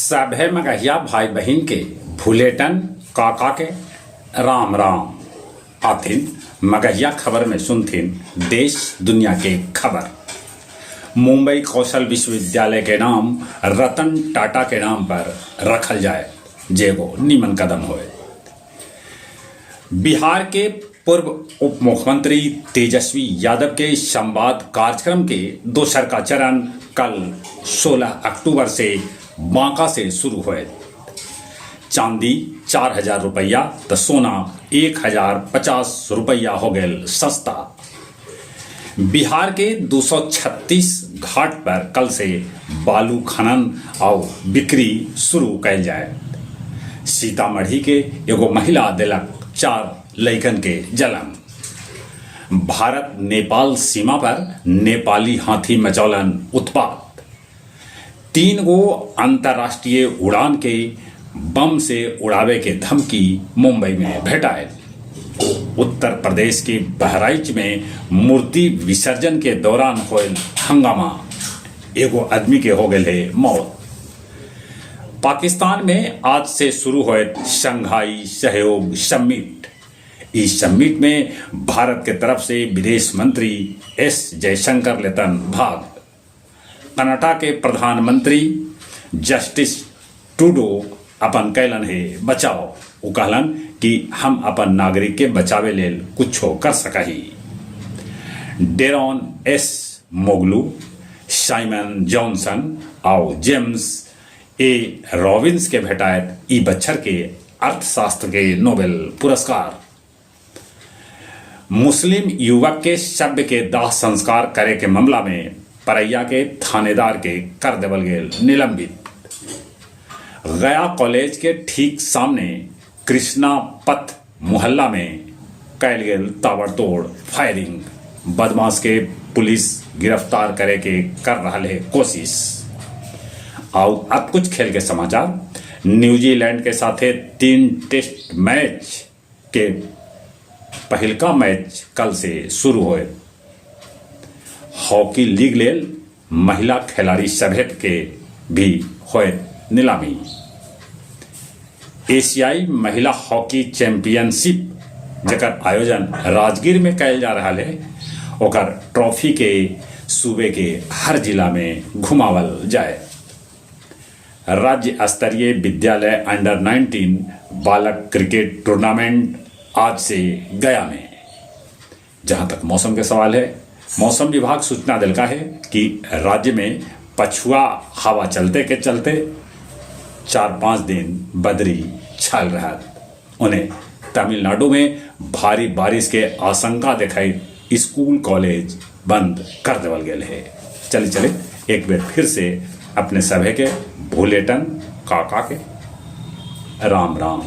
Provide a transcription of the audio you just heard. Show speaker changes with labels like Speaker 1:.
Speaker 1: सभे मगहिया भाई बहिन के भुलेटन काका के राम राम। आथिन मगहिया खबर में सुनथिन देश दुनिया के खबर। मुंबई कौशल विश्वविद्यालय के नाम रतन टाटा के नाम पर रखल जाए, जे एगो नीमन कदम होए। बिहार के पूर्व उप मुख्यमंत्री तेजस्वी यादव के संवाद कार्यक्रम के दोसर का चरण कल 16 अक्टूबर से बांका से शुरू होएत। चांदी 4000 रुपया त सोना 1050 रुपया हो गेल सस्ता। बिहार के 236 घाट पर कल से बालू खनन आउ बिक्री शुरू कयल जायत। सीतामढ़ी के एगो महिला देलक 4 लइकन के जलम। भारत नेपाल सीमा पर नेपाली हाथी मचौलन उत्पात। 3 गो अंतर्राष्ट्रीय उड़ान के बम से उड़ावे के धमकी मुंबई में भेटायल। उत्तर प्रदेश के बहराइच में मूर्ति विसर्जन के दौरान होयल हंगामा, एगो आदमी के हो गेल है मौत। पाकिस्तान में आज से शुरू होयत शंघाई सहयोग समिट। इस समिट में भारत के तरफ से विदेश मंत्री एस जयशंकर लेतन भाग। कनाडा के प्रधानमंत्री जस्टिस ट्रूडो अपन कैलन हे बचाव। उ कहलन कि हम अपन नागरिक के बचावे लेल कुछो कर सकही। डेरॉन एस मोगलू, साइमन जॉनसन आउ जेम्स ए रॉबिन्स के भेटायत ई बच्छर के अर्थशास्त्र के नोबेल पुरस्कार। मुस्लिम युवक के शव के दाह संस्कार करे के मामला में परैया के थानेदार के कर देवल गेल निलंबित। गया कॉलेज के ठीक सामने कृष्णा पथ मोहल्ला में कैल गेल ताबड़तोड़ फायरिंग। बदमाश के पुलिस गिरफ्तार करे के कर रहा है कोशिश। आओ अब कुछ खेल के समाचार। न्यूजीलैंड के साथे 3 टेस्ट मैच के पहिलका मैच कल से शुरू होए। हॉकी लीग लेल महिला खिलाड़ी सभेत के भी होए नीलामी। एशियाई महिला हॉकी चैंपियनशिप जकर आयोजन राजगीर में कैल जा रहा है, ओकर ट्रॉफी के सूबे के हर जिला में घुमावल जाए। राज्य स्तरीय विद्यालय अंडर 19 बालक क्रिकेट टूर्नामेंट आज से गया में। जहां तक मौसम के सवाल है, मौसम विभाग सूचना दिलका है कि राज्य में पछुआ हवा चलते के चलते 4-5 दिन बदरी छाल रहा। उन्हें तमिलनाडु में भारी बारिश के आशंका दिखाई स्कूल कॉलेज बंद कर देवल गेल है। चले चले एक बार फिर से अपने सभे के भूलेटन काका के राम राम।